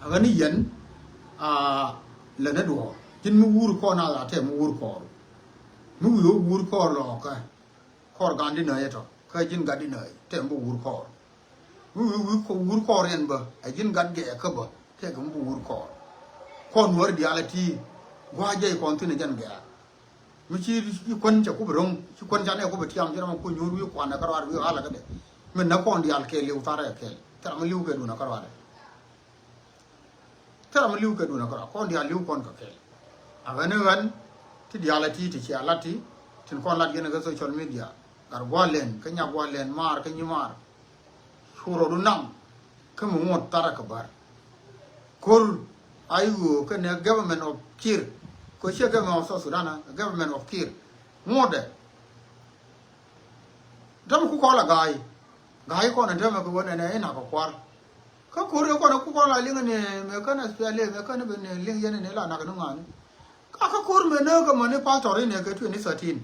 A ɣän i̱ yɛn a lɛn ɛ duɔɔr ji̱n mi wur kɔɔr na la tɛ mi wur kɔɔr. Mi wi̱i̱ wä wur kɔɔr lɔɔkä kɔɔr gan di nääc ɛ tɔ kä ji̱n gat di nääc tɛ mi bi wur kɔɔr. Mi wi̱i̱ wi̱i̱ wur kɔɔr yɛn bä ɛ ji̱n gat gɛɛ kä bä tɛ kɛ mi bi wur kɔɔr. Kɔn nuɔ̱ɔ̱ri diaal ɛ ti gua̱a̱c jɛy kɔn thi̱n ɛ jɛn gɛɛ. Mi ci ci kuän cɛ kup ro̱ŋ ci kuän ca nɛ kup tiam ci ram ku nyuur wi̱i̱ kuan ɛ kä ruaat wi̱i̱ ɣa̱l ɛ kä dɛ. Mi nä kɔn diaal kɛɛl liw tharɛ kɛɛl thɛr mi liw kɛ duun ɛ kä ruaat ɛ. Thɛr mi liw kɛ duun ɛ kä ruaat kɔn diaal liw kɔn kɛ kɛɛl. A ɣän i̱ ɣän ti diaal ɛ ti ti cia lat ti tin kɔn lat yɛn ɛ kä social media. Gat gua̱l lɛn kä nyak gua̱l lɛn maar kä nyi maar. Cu rɔɔdu naŋ kä mi ŋuɔ̱t tharɛ kɛ bär. Ko̱r a i̱ ɣöö kɛnɛ government of Kiir. Kɛ ciɛ government of South Sudan, a government of Kiir. Ŋuɔ̱tdɛ. Tämɛ ku kɔn la ga̱a̱c. Ga̱a̱c kɔn ɛn tämɛ kɛ ɣöö nɛnɛ i̱ nak kɛ kua̱r. Kä ko̱r ëë kɔn ɛ ku kɔn la liŋ ni mëë kän S P L A mëë kän i̱ ben ni liŋ yɛn ni la nak ni ŋa̱a̱ni. Ka kä ko̱r mëë nääk kɛ mäni pastor in ɛ kɛ twenty thirteen.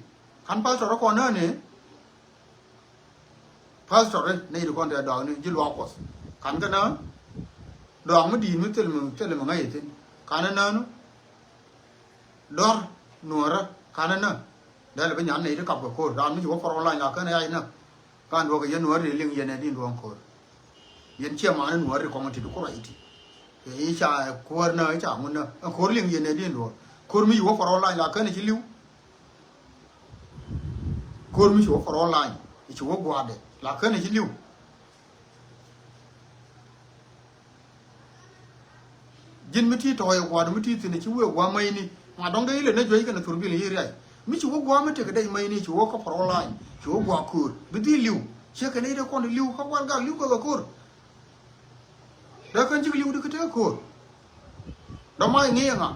Kan pastor kɔn nääk ni pastor in nɛy ti kɔn tɛ dɔak ni ji̱ luaak Kuɔth. Kan kɛ nääk dɔak mi di̱i̱t mi thil mi thil mi ŋäc ithin. Kan ɛ nääk ni dɔr nuɔrä kan ɛ nääk. Dɛl bi nyan nɛy ti kap kɛ ko̱r raan mi ci wä pɔrɔk lany la kän ɛ yac nääk. Kan duɔk kɛ yɛn nuɔrä ri liŋ yɛn ɛ din duɔ̱ŋ ko̱r. Yɛn ciɛ man in wä ri kɔŋ ti di ku ruac ti. I̱ ca kuäär nä i̱ ca ŋun nä ɛ ko̱r liŋ yɛn ɛ di̱n duɔ̱ɔ̱r. Ko̱r mi ci wä pɔrɔl lany la kän i̱ ci li̱w. Ko̱r mi ci wä pɔrɔl lany i̱ ci wä gua̱a̱dɛ la kän i̱ ci li̱w. Ji̱n mi ti tɔ̱ɔ̱c ɛ gua̱a̱dɛ mi ti thi̱n i̱ ci wee gua̱a̱ mäcni. Ma dɔ̱ŋ dee ilɛ nä juäc kɛn ɛ thurbil i̱ riac. Mi ci wä gua̱a̱ mi tekɛ dɛc mäcni ci wä kä pɔrɔl lany ci wä gua̱a̱ ko̱r bi dhil li̱w. Ciɛ kɛn i̱ dee kɔn i̱ li̱w kä gua̱l gak li̱w kɛ kɛ ko̱r. Dee kän cik li̱w di kä tëë ko̱r. Dɔ̱ma̱ i̱ ŋi̱i̱ ŋa.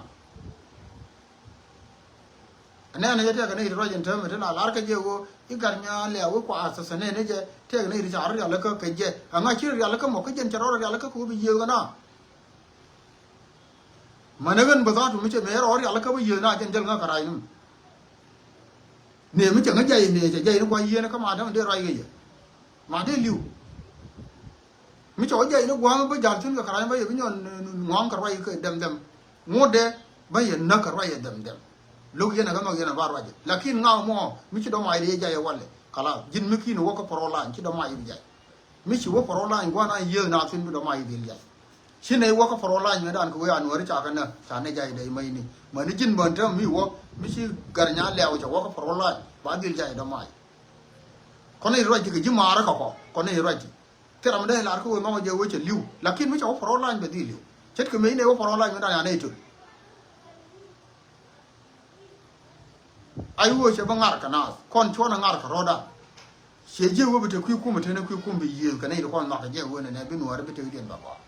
Ɛnɛn ɛ jɛ tɛkɛ ni ri ruac in täämɛ ti la lar kä jɛ ɣöö i̱ gat nya lɛ̈ɛ̈u i̱ kua athäthänen ɛ jɛ tɛkɛ ni ri ca rɔ rialikä kɛ jɛ. Ɛŋa ci ri rialikä mɔ kä jɛn cɛ rɔ rialikä kɛ ɣöö bi yiëëth kɛ na. Mänä ɣän bä dha̱a̱t mi cɛ mëë rɔ rialikä bä yiëëth na jɛn jäl ŋäk kɛ rac ni. Nëë mi cɛ ŋä jay nëë cɛ jay ni kua yiëëth ni kä ma dämɛ dee ruac kɛ jɛ. Ma dee li̱w. Mi cɛ wä jay ni gua̱a̱m bä ja̱l thi̱n kɛ kɛ rac bä yɛ bi nyɔn ŋɔ̱a̱ŋ kɛ ruac kɛ dɛm dɛm. Ŋuɔ̱tdɛ bä yɛ näk kɛ ruac yɛ dɛm dɛm. Lo̱k yɛn ɛ ɣä nhɔk yɛn ɛ ba ruacɛ. Lakin ŋa̱ mɔ mi ci dɔ̱ma̱a̱c ri yɛ jay ɛ walɛ. Kala ji̱n mi ki̱n wä kä pɔrɔl lany ci dɔ̱ma̱a̱c ri jay. Mi ci wä pɔrɔl lany gua̱a̱n a yiëëth na thi̱n bi dɔ̱ma̱a̱c ri dhil jay. Ci nɛy wä kä pɔrɔl lany mɛ dan kɛ wee a nuääri ca kɛ näk ca nɛ jay dɛy mäcni. Mäni ji̱n bän täämɛ mi wä mi ci gat nya lɛ̈ɛ̈u cɛ wä kä pɔrɔl lany ba dhil jay dɔ̱ma̱a̱c. Kɔn i̱ ruac ti kɛ ji̱ maarä kɛ kɔ kɔn i̱ ruac ti. Thil ram dee lar kä wee nhɔk jɛ wee cɛ li̱w. Lakin mi cɛ wä pɔrɔl lany bɛ dhil li̱w. Ce̱tkɛ mëë inɛ wä pɔrɔl lany mi dan yan nɛy töl. Ay wee cɛ bä ŋar kɛ naath kɔn cuɔ̱n ɛ ŋar kɛ rɔ̱dan. Ciɛ jiɛ wee bi te kui̱ kum ɛ te ni kui̱ kum bi yiëëth kɛ nɛy ti kɔn nhɔak kɛ jɛ wee nɛ nɛ bi nuɔɔri bi tek diɛn bɛ gɔaa.